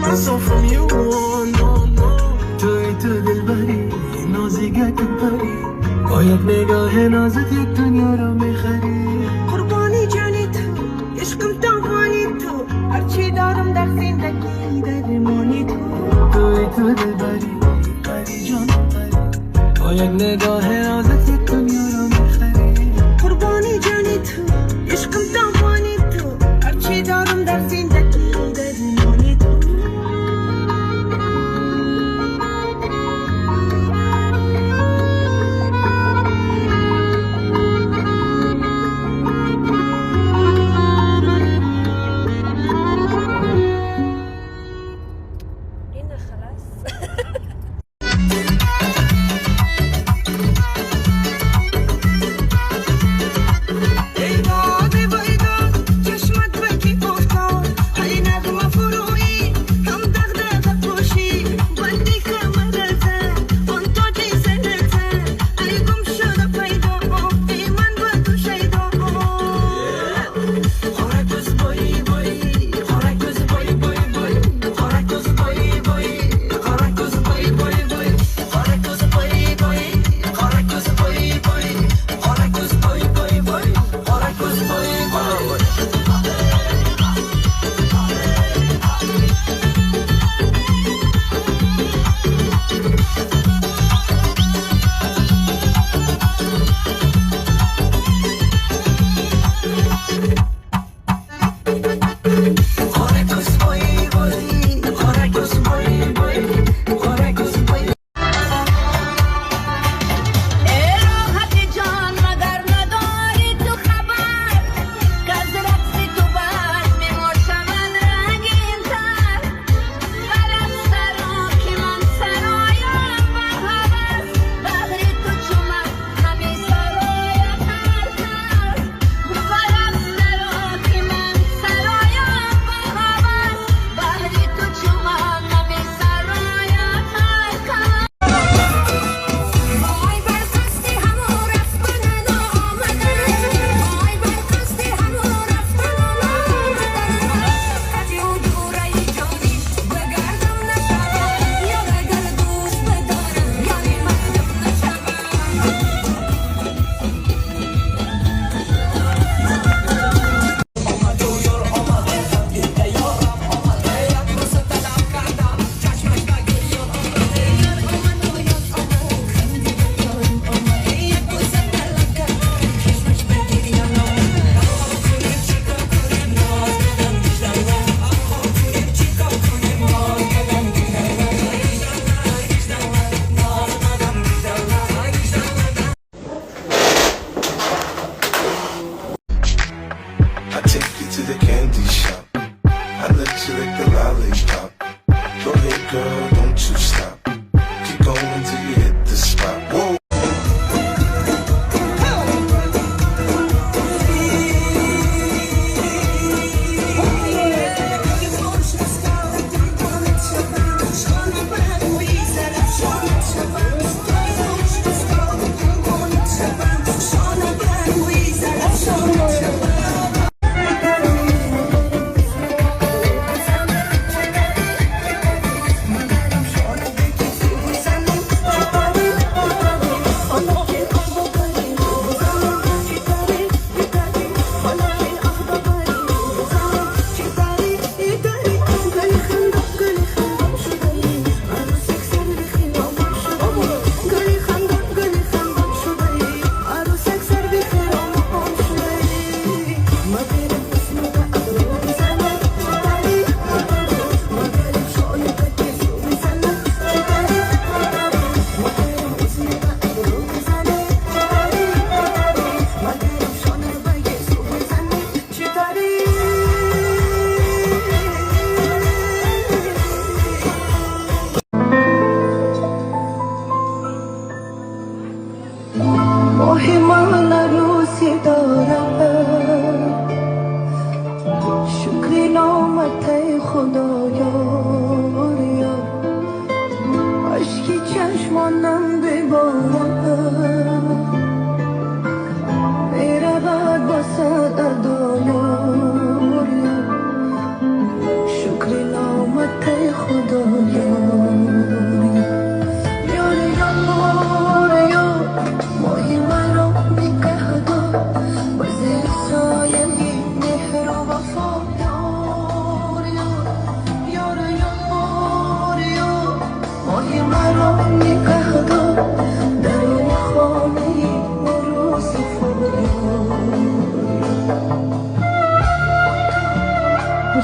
Myself from you. Oh, no, no. توی تو دلبری، نازیگک پری، با یک نگاه نازت یک دنیا رو میخری. قربانی جانی تو، عشقم توانی تو، هرچی دارم در زندگی درمانی تو. توی تو دلبری، پری جان پری، با یک نگاه نازت یک دنیا رو میخری. قربانی جانی تو، عشقم توانی تو، هرچی دارم در زندگی درمانی تو. Ина, халас.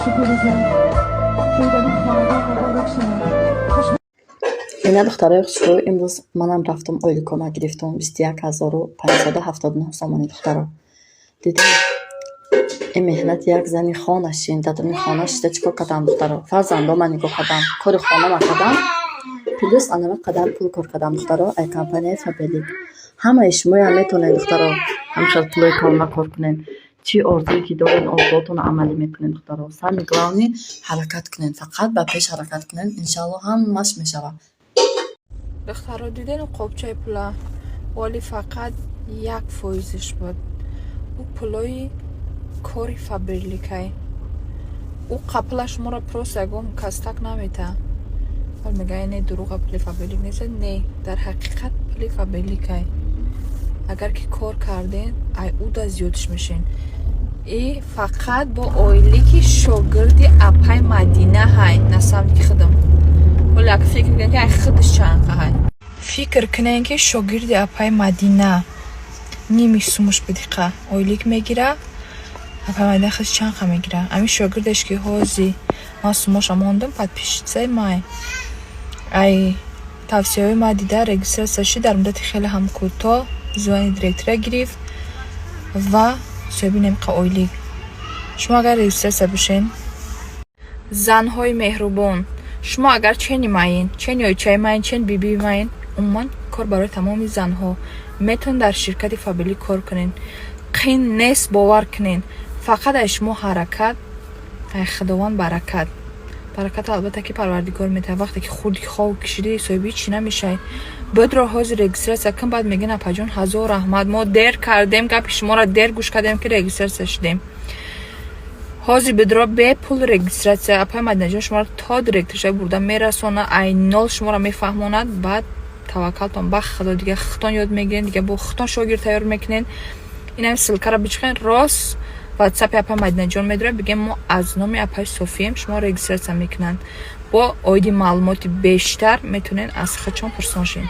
Шукур дар ин хонадон муборак шавад. Ина, духтарои хушрӯ, имрӯз манам рафтам, ойликома гирифтам, 21 579 сомонӣ. Духтаро, дидем, ин меҳнати як зани хонашин. Дар даруни хона шида чӣ кор кардам, духтаро? Фарзандома нигоҳ кардам, кори хонама кардам, плюс анама қадар пул кор кардам, духтаро, ай компанияи Фаберлик. Ҳамаи шумоям метавонед, духтаро, ҳамхел пулои калона кор кунед. Чӣ орзуе ки доред, орзуотонро амалӣ мекунед, духтаро. Самое главное, ҳаракат кунед, фақат ба пеш ҳаракат кунед, иншалло, ҳамаш мешавад. Духтаро, дидем қопчаи пула, вале фақат 1 фоизиш буд. Ӯ пулои кори Фаберликай. Ӯ қапла шуморо просто ягон кастак намета. Вал мега, не, дурӯға, пули Фаберлик нест. Не, дар ҳақиқат пули Фаберликай. Агар ки кор карден, ай уда зиёдш мешен. И фақат бо ойлики шогирди апай Мадина ҳай на самти худам. Вале ак фикр кунем, ки ай худаш чанд ҳай. Фикр кунем, ки шогирди апай Мадина ними сумуш бидиқа ойлик мегира, апай Мадина худаш чанд қа мегира? Ами шогирдеш, ки ҳози ман сумоша мондам, подписчицаи май, ай тавсияҳои ма дида регистрация шид, дар муддати хеле ҳам кӯтоҳ звание директора гирифт ва соҳиби немқа ойлик. Шумо агар регистрация бошен, занҳои меҳрубон, шумо агар чени маин, чени ойчаи маин, чен бибии маин, умуман кор барои тамоми занҳо, метавонед дар ширкати Фаберлик кор кунед. Қин нест, бовар кунед. Фақат ай шумо ҳаракат, ай Худованд баракат. Баракат, албатта, ки Парвардигор метавад. Вақте ки хурди хов кишидӣ, соҳиби ҳичи намешавӣ. Бодро ҳозир регистрация кун, баъд мегӯян: «Апаҷон, ҳазор раҳмат, мо дер кардем, гапи шуморо дер гӯш кардем, ки регистрация шудем». Ҳозир бедро, бепул регистрация. Апай Мадинаҷон шуморо то директорша бурда мерасона, ай нол шуморо мефаҳмонад. Баъд таваккалтон ба Худо, дига худтон ёд мегирен, дига бо худтон шогирд тайёр мекунен. Инам ссылкаро бичиқен, рост ватсапи апай Мадинаҷон медорем, бигем: «Мо аз номи апай Софием», шумо регистрация мекунанд. Бо оиди маълумоти бештар метавонед аз худшон пурсон шед.